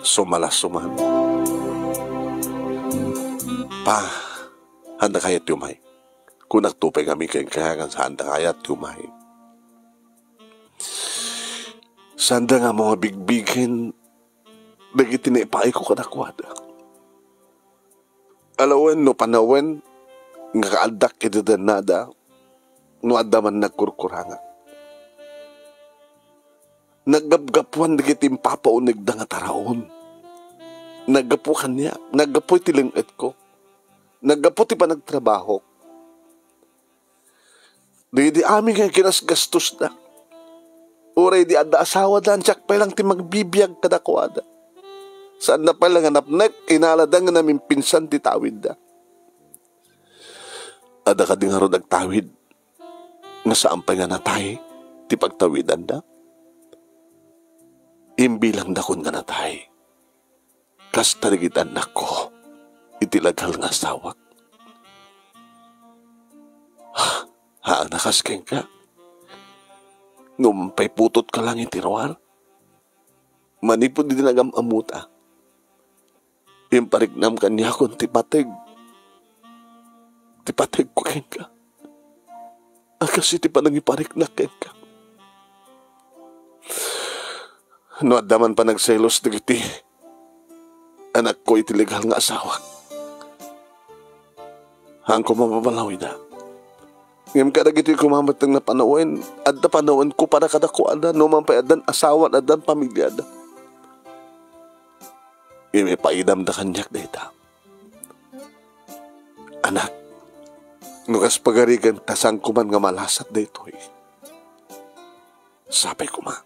Sumalaso man. Pa, haanda kayat ti umay? Kunak to pay ngamin kenka, nga saanda kayat ti umay. Saanda nga mabigbigen dagiti naipaayko kadakuada. Alawen no panawen nga kaaddak iti dannada, no adda man nagkurkurangak. Naggapgapuan dagiti impapaunegda nga taraon. Naggapu kaniak, naggapu iti leng-etko. Naggapu ti panagtrabahok. Dagiti amin nga kinasgastosda. Uray di adda asawada, siak pay lang ti magbibiag kadakuada. Saanda pay lang nga napnek, inalada nga namimpinsan ti tawidda. Adda kadi ngarud agtawid nga saan pay nga natay ti pagtawidanda? Imbilangdakon nga natay. Kasta dagiti annakko iti legal nga asawak. Haan a kas kenka. Ngem pay putotka lang iti ruar. Manipud iti nagam-ammota, impariknam kaniakon ti pateg. Ti pategko kenka. A kas iti panangipariknak kenka. No adda man panagselos dagiti anakko iti legal nga asawak, haanko mababalaw ida. Ngem kadagitoy koma met nga panawen, adda panawenko para kadakuada, no man pay addan asawa, addan pamiliada. Ngem ipaidamda kaniak dayta. Anak, no kas pagarigan, ta saanko man nga malasat daytoy, sapay koma.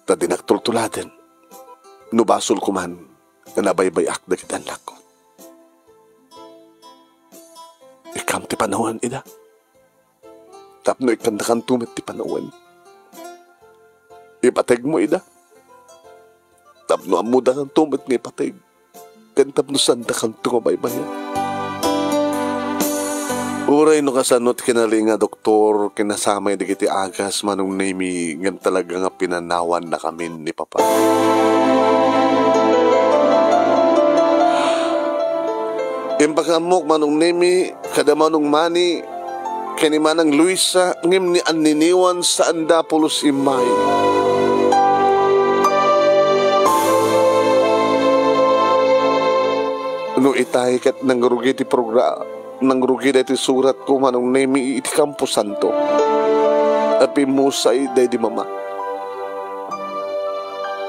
Ta dinak tultuladen no basolko man nga nabaybay-ak dagiti annakko. Ikkam ti panawen ida. Tapno ikkandakanto met ti panawen, ipategmo ida. Tapno ammodakanto met nga ipateg, ken tapno saandakanto nga baybaya. Uray no kasano ti kinali nga doktor, kinasamay dagiti agas, Manong Nemi, ngem talaga nga pinanawannakamin ni Papa. Impakaammok, Manong Nemi, kada Manong Mani, ken ni Manang Luisa, ngem ni anniniwan saanda pulos immay. No itay ket nangrugi ti progra-, nangrugi daytoy suratko, Manong Nemi, iti Kamposanto a pimmusay daydi Mama.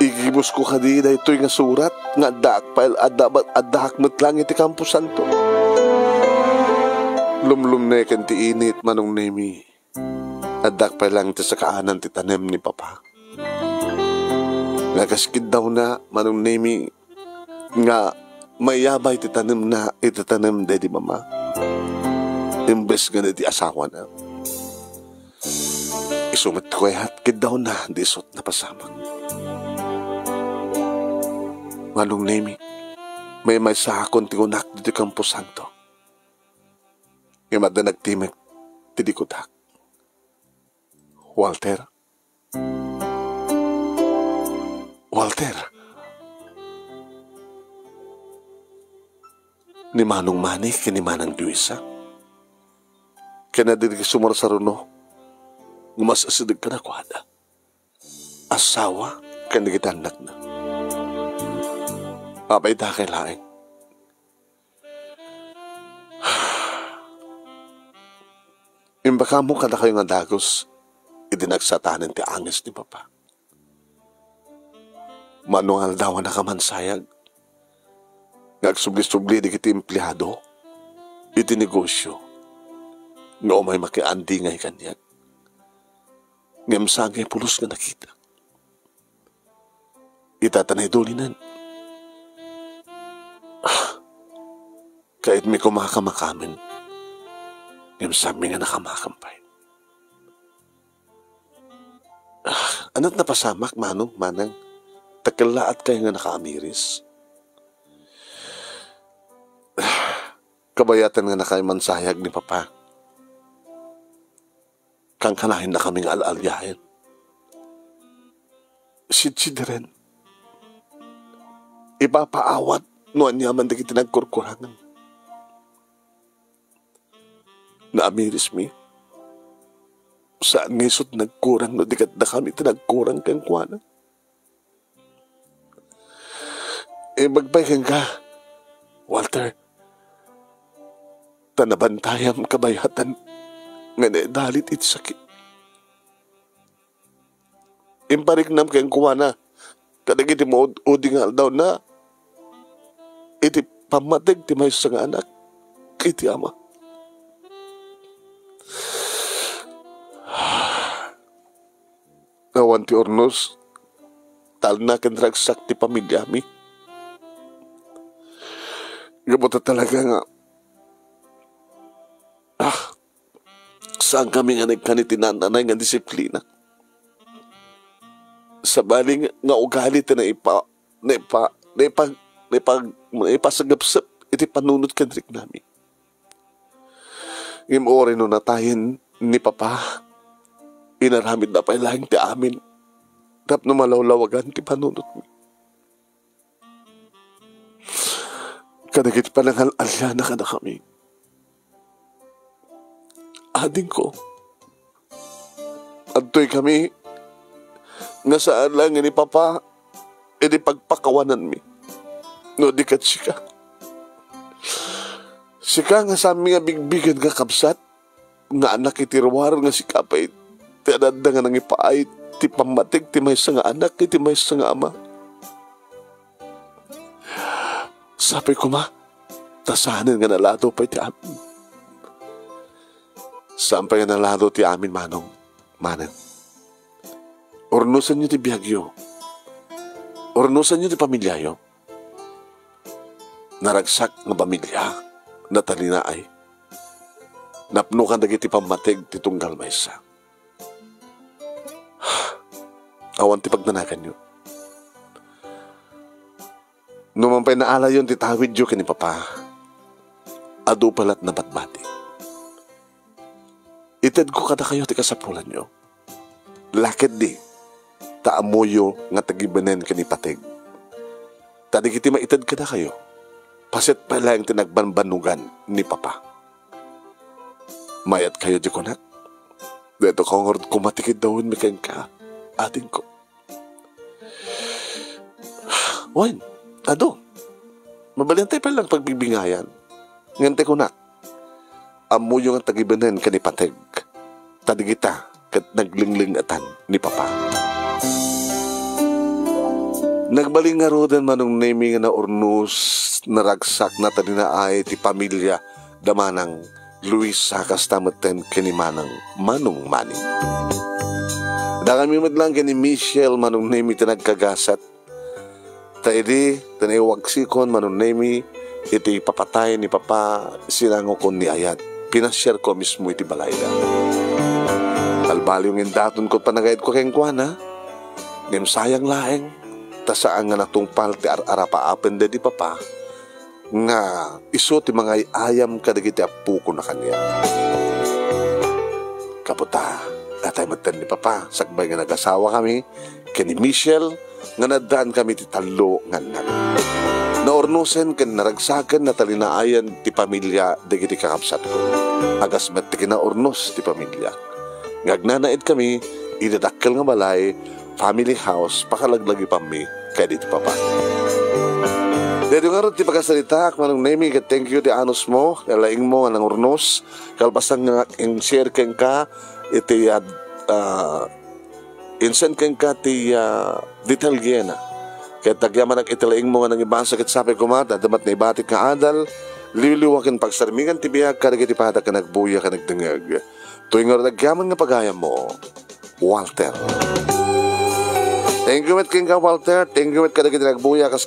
Igibusko kadi daytoy nga surat nga addaak pay, adda, addaak met lang iti Kamposanto. Lumlumneken ti init, Manong Nemi. Addaak pay lang ti sakaanan ti tanem ni Papa. Nga kas kiddawna, Manong Nemi, nga mayabay ti tanemna iti tanem daydi Mama, imbes nga daydi asawana. Isu met kayat kiddawna di isut napasamak. Manong Nemi, maymaysaakon ti kunak ditoy Kamposanto. Ngem adda nagtimek ti dikudak. Walter? Walter? Ni Manong Mani ken ni Manang Luisa? Ken adda dagiti sumarsaruno nga mas asideg kadakuada, asawa ken dagiti annakna. Apay dakay laeng? Imbagamo kadakayo nga dagus idi nagsatanen ti angis ni Papa. Mano nga aldaw a nakaman sayag nga agsubli-subli dagiti empleado iti negosio nga umay makiandingay kaniak. Ngem saan nga pulos nga nakita. Ita ta naidulinen. Ah, kaitmi koma a kamakamen. Ngem saanmi nga nakamakan pay. Ah, ania't napasamak, Manong, Manang? Ta kellaat kayo nga nakaamiris. Ah, kabayatan nga nakaimansayag ni Papa. Kankanayennakami nga al-aliaen. Sidsidaren. Ipapaawat no aniaman dagiti nagkurkurangan. Naamirismi. Saan nga isut' nagkurang no di ket dakami ti nagkurang kenkuana. Imbag pay kenka, Walter, ta nabantayam kabayatan nga naidalit iti sakit. Impariknam kenkuana kadagiti maud-udi nga aldawna iti pammateg ti maysa nga anak iti ama. Awan ti urnos, talna ken ragsak ti pamiliami. Gapu ta talaga nga, ah, saankami nga nagkan iti naan-anay nga disiplina. Sabali nga, nga ugali ti naipa-, naipa-, naipag-, naipag-, naipasagepsep iti panunot ken riknami. Ngem uray no natayen ni Papa, inaramidna pay laeng ti amin tapno malawlawagan ti panunotmi. Kadagiti panangal-aliana kadakami. Adingko, adtoy kami nga saan laeng ni Papa idi pagpakawananmi. No di ket sika. Sika nga saanmi nga bigbigen nga kabsat, nga anak iti ruar nga sika pay ti adda nga nangipaay ti pammateg ti maysa nga anak iti maysa nga ama. Sapay koma, ta saanen nga nalado pay ti amin. Saan pay nga nalado ti amin, Manong, Manang. Urnosenyo ti biagyo. Urnosenyo ti pamiliayo. Naragsak nga pamilia, natalinaay. Napnokan dagiti pammateg ti tunggal maysa. Awan ti pagdanaganyo. No man pay naalayon ti tawidyo ken ni Papa, adu pay la't nabatbati. Itedko kadakayo ti kasapulanyo. La ketdi, ta ammoyo nga tagibenen ken ipateg. Ta dagiti maited kadakayo, paset pay laeng ti nagbanbannogan ni Papa. Mayatkayo di kunak. Daytoy ngarud koma ti kiddawenmi kenka, adingko. Wen, adu. Mabalin tay pay lang pagbibingayan. Ngem ti kunak, ammoyo nga tagibenen ken ipateg. Ta dagita ket naglengleng-atan ni Papa. Nagbalin ngaruden Manong Nemi nga naurnos, naragsak, natalinaay ti pamilia da Manang Luisa, kasta metten ken ni Manang Manong Manny. Dakami met lang ken ni Michelle Manong Nemi ti nagkagasat. Ta idi, ti naiwagsikon Manong Nemi, iti ipapatay ni Papa, sinangokon ni ayat. Pinasiarko mismo iti balayda. Albaliw nga indatonko panagayatko kenkuana, ngem sayang laeng, ta saan nga natungpal ti ar-arapaapenda di Papa, nga isu ti mangay-ayam kadagiti appokon a kaniak. Kaputa, atay metten ni Papa, sakbay nga nagasawakami, ken ni Michelle, nga naddaan kami ti tallo nga annak. Naurnosen ken naragsaken, natalinaayan ti pamilia dagiti kakabsatko. Agas met ti kinaurnos ti pamilia. Nga agnanaed kami iti dakkel nga balay, family house, pakalaglagipanmi kadagiti Papa. Daytoy ngarud ti pakasaritaak, Manong Nemy, ket thank you ti anusmo, laingmo nga nangurnos. Kalpasan nga in-share kenka iti, ah, ah, in-send kenka ti, ah, detalyena. Ket agyamanak iti laingmo nga nangibasa ket sapay koma, ta adda met naibatik nga adal, liwliwa ken pagsarmingan ti biag kadagiti padak nga nagbuya ken nagdengngeg. Toy ngarud agyaman nga pagayammo, Walter. Thank you met kenka, Walter. Thank you met kadagiti nagbuya kas